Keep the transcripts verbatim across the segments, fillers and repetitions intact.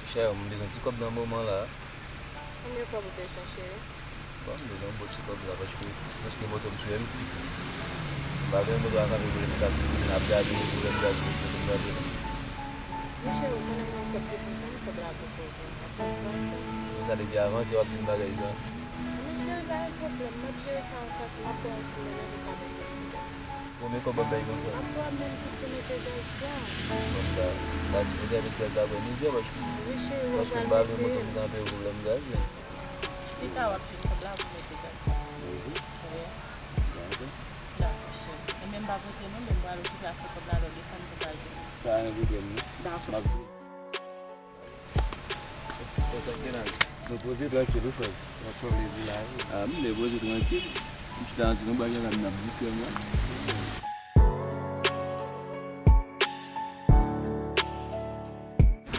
Chè, m bezwen ti kòb nan moman la. Konbyen kòb ou bezwen, cheri? Bon, m bezwen yon bon ti kòb la, paske, paske moto m sou M T. M pa vle moto a kanpe pou l m ka ap gade pwoblèm gaz, pwoblèm gaz. Monchè, ou konnen mwen kòb depi zanmi kòb la poko vin. Ap pran pasyans. Konsa depi avanse w ap di m bagay sa. Monchè, pa gen pwoblèm, m ap jere sa anfas, m ap ba w ti medam ou ka mete ti gaz. Konbyen kòb w ap bay konsa? Ap ba w menm tout pou mete gaz la. Bon, m ta, m ta sipoze al met gaz la aprè midi a, paske, paske m pa vle moto m kanpe pou pwoblèm gaz, men. Pita w ap jwenn kòb la pou mete gaz la. Wi. Dakò, cheri. Enben, m p ap rete non, men m pral okipe afè kòb la, lè w desann pou m al jwenn. Pa gen pwoblèm, non. Dakò. M ap vini. Kòman sa ap gen la? Nou poze trankil, wi, frè m. W ap fè plezi la, wi. A, m vle poze trankil. M chita nan ti konba, gen la, m ap distrè m la.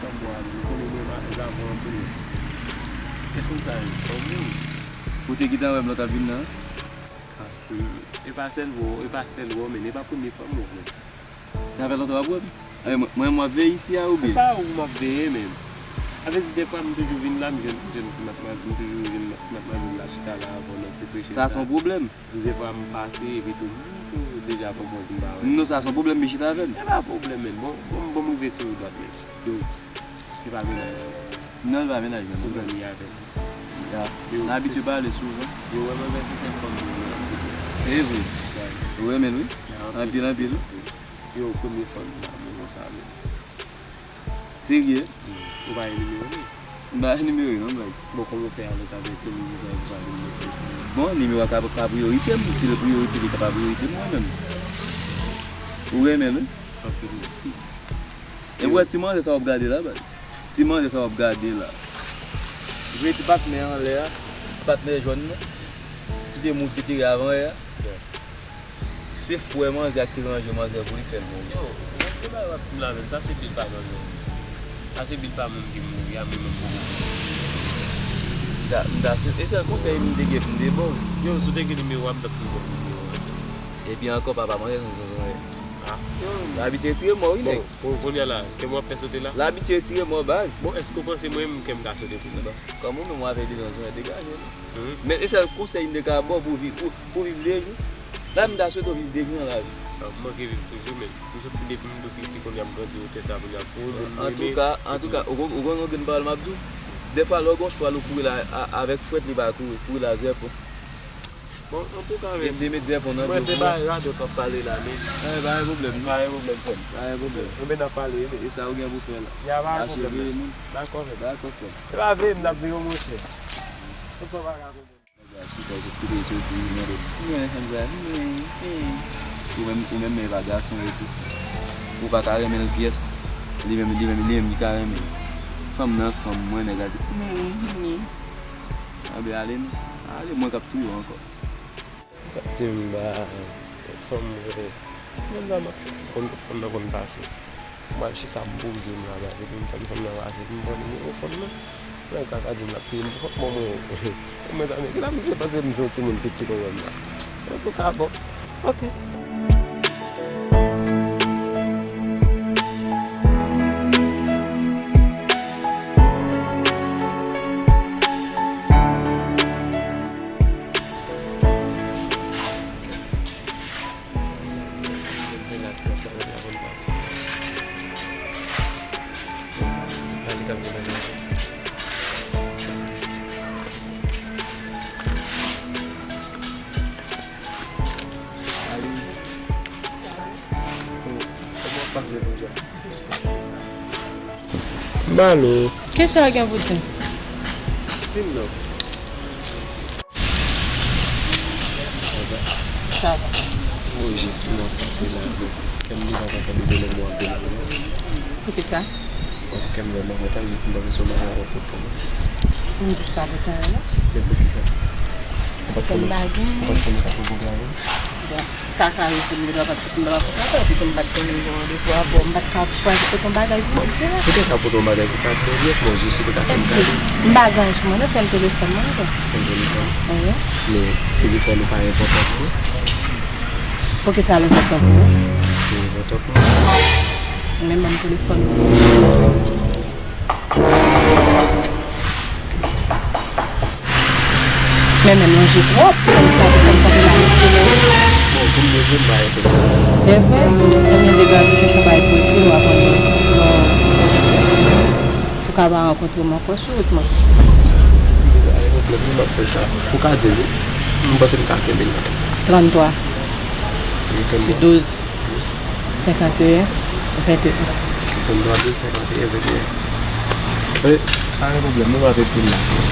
Tanbou a, nou konnen mwen, ma, zavan anpil. Kèson sa ye? Sa w menm? Ou te gentan wè m lè w t ap vin nan? A, se, e pa sèl vre, e pa sèl wè w, men e pa premye fwa m wè w, men. Sa fè lontan w ap wè m? Mwen, mwen, m ap veye isi a oubyen? Se pa ou m ap veye, men. Sa vle di, dèfwa, m toujou vin la, m jwenn, m jwenn ti matmwazèl, m toujou jwenn ti matmwazèl la chita la avè w nan ti peche sa. Sa se yon pwoblèm. Plizyè fwa m pase, epi tou, m tou deja konpoze m pa wè. Non, sa se yon pwoblèm, men chita avè m. E pa pwoblèm, men. Bon, bon, bon, m rive sou ou dwat, men. Yo, e pa mennaj mwen. Non, e pa mennaj mwen, non. Ou zanmi avè m. Ya. Yo, n abitye pale souvan. Yo, wè mwen vèse senk fanm yo. E vre. Ou renmen l, wi. Anpil, anpil. Yo, premye fanm nan moman sa menm. Serye? Ou pa gen nimewo li? M pa gen nimewo li non, baz. Bon, kòman w fè alèz avèk li, ou sa ou pa gen nimewo telefòn? Bon, nimewo a ka pa priyorite m, si l priyorite li ka pa priyorite m mwen menm. Ou renmen l, wi? Anpil, wi. E w wè ti manzè sa w ap gade la, baz? Ti manzè sa w ap gade la. Jwe ti patnè anlè a, ti patnè jòn nan, ki te mouv, ki te ri avan yè a. Se frè manzè a ki te ranje manzè pou li fè l mouri. Yo, men ki bagay w ap di m la menm? Sa se bil pa manzè. Sa se bil pa moun ki mouri a, mwen menm poko mouri. M ta, m ta sou, e sèl konsèy m te gen pou m te ba w. Yo, si w te gen nimewo a, m t ap toujou ba w nimewo a. Epi ankò, papa manzè se yon zonzonn. A. L abitye retire mò, wi, nèg. Bon, kounye a la, kè mwen ap fè sote la? L abitye retire mò, baz. Bon, èske w panse mwen menm kè m ka sote pou sa? Kòm ou menm w avè de zanzan, degaje w. Men e sèl konsèy m te ka ba w pou viv, pou, pou viv de jou. La m ta swete w viv de jou nan lavi. A, m manke viv toujou, men m santi depi m tou piti, kounye a m grandi otè sa, kounye a pou yon moun mwen renmen. Antouka, antouka, ou konn, ou konn yon grenn pawòl m ap di w? Dèfwa, lè w gen yon chwal ou kouri l a, a, avèk frèt, li pa kouri, kouri l a zèpon. Bon, antouka, men. Eseye met zèpon nan do pou mwen. Mwen se pa radòt w ap pale la, men. A, pa gen pwoblèm, non. Pa gen pwoblèm, frè m. Pa gen pwoblèm. Enben, n ap pale, wi. E sa ou gen pou fè la. Ya, pa gen pwoblèm, men. Dakò, frè m. Dakò, frè m. Se pa veye m n ap veye w, monchè. Ou pa ka konprann. Ou menm, ou menm, men pa gason etou. Ou pa ka renmen l pyès. Li menm, li menm, li menm, li ka renmen l. Fanm nan, fanm mwen, nèg la di, men, men. Anben, ale non. Ale, mwen k ap touye w ankò. Sa se m ba fanm mwen. Menm sa m ap fè. Konn kot fanm nan konn pase. M al chita, m poze m la, baz, epi m tande fanm nan pase, epi m pran nimewo fanm nan. Nèg la ka di m l ap peye m pou fanm, bon, mwen, mwen sa nèg la, m se panse m se yon timoun piti konn wè m la. Antouka, bon, oke. Malo. Kisa w gen pou di m? Vin non. Sa va. Sa va. Wi, jis m ap pase la. Kè m deja pa tande de lè m ap vin. Poukisa? Bon, kè m vrèman kontan, jis m panse se yon bagay w ap pot pou mwen. M jis pa pote anyen, non. Men poukisa? Paske m pa gen. Paske m pa gen pou pou travay. Bon, sa ka rive m gen dwa pa t, si m ta pa pou travay, epi tou m pa t gen yon randevou avè w, m pa t ka chwazi pote yon bagay pou w, se vre. Ou te ka pote yon bagay, se pa pwoblèm, bon, jis ou te ka fè m kado. M pa gen anyen sou mwen, non, sèl telefòn mwen, non. Sèl telefòn? Wi. Men telefòn ou pa enpòtan pou ou? Poukisa l enpòtan pou ou? Li enpòtan pou mwen. Men ban m telefòn ou. Men men manje twòp, kòm sa, kòm sa te la manje. Bon, pou m di w, m pa gen pwoblèm. Se vre? Ebyen, degaje chèche yon bagay pou ekri, w a konnen. Ou ka pa rankontre m ankò sou wout mwen. M pa gen pwoblèm, non, m ap fè sa. Ou ka di l wi. M panse m ka kenbe l. Tranntwa. Wi, tranntwa. Douz. Senkanteyen, venteyen. Tranntrwa, douz, senkanteyen, venteyen. Wi, pa gen pwoblèm, nou pral ekri l la, cheri.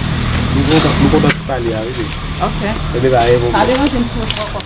Nou kontan, nou kontan ti pale a, wi, cheri. Ok. Ebyen, pa gen pwoblèm. Pa deranje m sou wout mwen ankò.